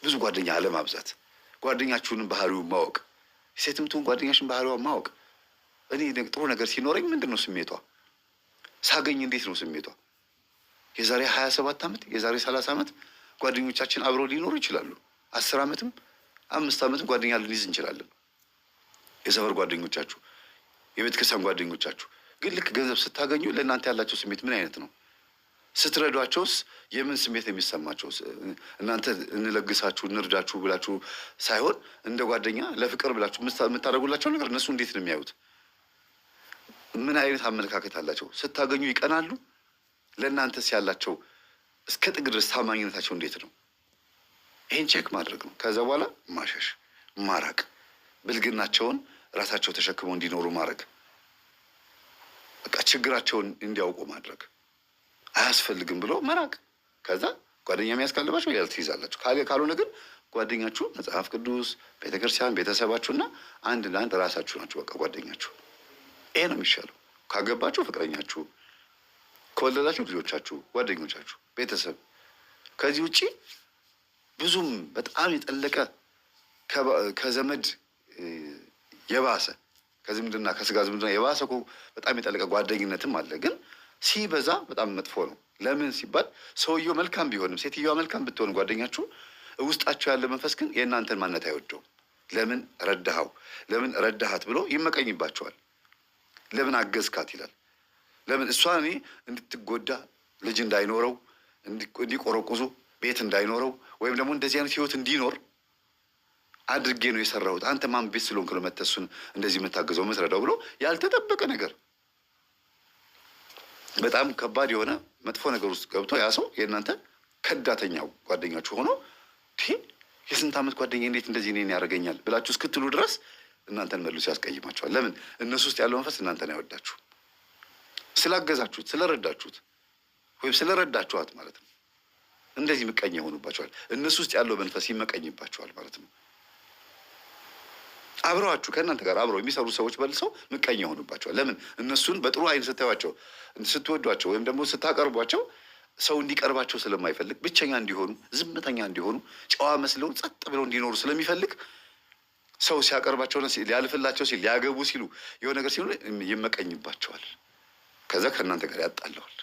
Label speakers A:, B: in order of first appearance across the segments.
A: ብዙ ጓደኛ አለማብዛት፣ ጓደኛችሁንም ባህሪውን ማወቅ፣ ሴትም ትሁን ጓደኛሽን ባህሪዋን ማወቅ። እኔ ጥሩ ነገር ሲኖረኝ ምንድን ነው ስሜቷ? ሳገኝ እንዴት ነው ስሜቷ? የዛሬ 27 ዓመት፣ የዛሬ 30 ዓመት ጓደኞቻችን አብረው ሊኖሩ ይችላሉ። 10 ዓመትም 5 ዓመትም ጓደኛ ልንይዝ እንችላለን። የሰፈር ጓደኞቻችሁ፣ የቤተ ክርስቲያን ጓደኞቻችሁ ግን ልክ ገንዘብ ስታገኙ ለእናንተ ያላቸው ስሜት ምን አይነት ነው? ስትረዷቸውስ የምን ስሜት ነው የሚሰማቸው? እናንተ እንለግሳችሁ እንርዳችሁ ብላችሁ ሳይሆን እንደ ጓደኛ ለፍቅር ብላችሁ የምታደርጉላቸው ነገር እነሱ እንዴት ነው የሚያዩት? ምን አይነት አመለካከት አላቸው? ስታገኙ ይቀናሉ? ለእናንተስ ያላቸው እስከ ጥግ ድረስ ታማኝነታቸው እንዴት ነው? ይህን check ማድረግ ነው። ከዛ በኋላ ማሸሽ፣ ማራቅ፣ ብልግናቸውን ራሳቸው ተሸክመው እንዲኖሩ ማድረግ፣ በቃ ችግራቸውን እንዲያውቁ ማድረግ፣ አያስፈልግም ብሎ መራቅ። ከዛ ጓደኛ መያዝ ካለባችሁ ሌላ ትይዛላችሁ። ካልሆነ ግን ጓደኛችሁ መጽሐፍ ቅዱስ፣ ቤተክርስቲያን፣ ቤተሰባችሁና አንድ ለአንድ ራሳችሁ ናችሁ። በቃ ጓደኛችሁ ይሄ ነው የሚሻለው። ካገባችሁ ፍቅረኛችሁ፣ ከወለዳችሁ ልጆቻችሁ፣ ጓደኞቻችሁ፣ ቤተሰብ። ከዚህ ውጭ ብዙም በጣም የጠለቀ ከዘመድ የባሰ፣ ከዝምድና፣ ከስጋ ዝምድና የባሰ እኮ በጣም የጠለቀ ጓደኝነትም አለ። ግን ሲበዛ በጣም መጥፎ ነው። ለምን ሲባል ሰውየው መልካም ቢሆንም፣ ሴትዮዋ መልካም ብትሆን ጓደኛችሁ ውስጣቸው ያለ መንፈስ ግን የእናንተን ማንነት አይወደውም። ለምን ረዳኸው፣ ለምን ረዳሃት ብሎ ይመቀኝባቸዋል። ለምን አገዝካት ይላል። ለምን እሷ እኔ እንድትጎዳ፣ ልጅ እንዳይኖረው፣ እንዲቆረቁዙ፣ ቤት እንዳይኖረው ወይም ደግሞ እንደዚህ አይነት ህይወት እንዲኖር አድርጌ ነው የሰራሁት። አንተ ማን ቤት ስለሆንክ ነው መተህ እሱን እንደዚህ የምታገዘው፣ የምትረዳው ብሎ ያልተጠበቀ ነገር፣ በጣም ከባድ የሆነ መጥፎ ነገር ውስጥ ገብቶ ያ ሰው የእናንተ ከዳተኛው ጓደኛችሁ ሆኖ የስንት ዓመት ጓደኛ እንዴት እንደዚህ እኔን ያደርገኛል ብላችሁ እስክትሉ ድረስ እናንተን መልሶ ያስቀይማቸዋል። ለምን? እነሱ ውስጥ ያለው መንፈስ እናንተን አይወዳችሁም። ስላገዛችሁት፣ ስለረዳችሁት ወይም ስለረዳችኋት ማለት ነው። እንደዚህ ምቀኛ ይሆኑባቸዋል። እነሱ ውስጥ ያለው መንፈስ ይመቀኝባቸዋል ማለት ነው። አብረዋችሁ ከእናንተ ጋር አብረው የሚሰሩ ሰዎች መልሰው ምቀኛ ይሆኑባቸዋል። ለምን? እነሱን በጥሩ አይን ስታዩቸው፣ ስትወዷቸው ወይም ደግሞ ስታቀርቧቸው ሰው እንዲቀርባቸው ስለማይፈልግ፣ ብቸኛ እንዲሆኑ፣ ዝምተኛ እንዲሆኑ፣ ጨዋ መስለው ጸጥ ብለው እንዲኖሩ ስለሚፈልግ ሰው ሲያቀርባቸው፣ ሊያልፍላቸው ሲል፣ ሊያገቡ ሲሉ፣ የሆነ ነገር ሲሉ ይመቀኝባቸዋል። ከዛ ከእናንተ ጋር ያጣለዋል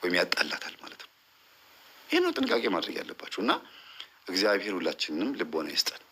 A: ወይም ያጣላታል ማለት ነው። ይህን ነው ጥንቃቄ ማድረግ ያለባችሁ እና እግዚአብሔር ሁላችንንም ልቦና ይስጠን።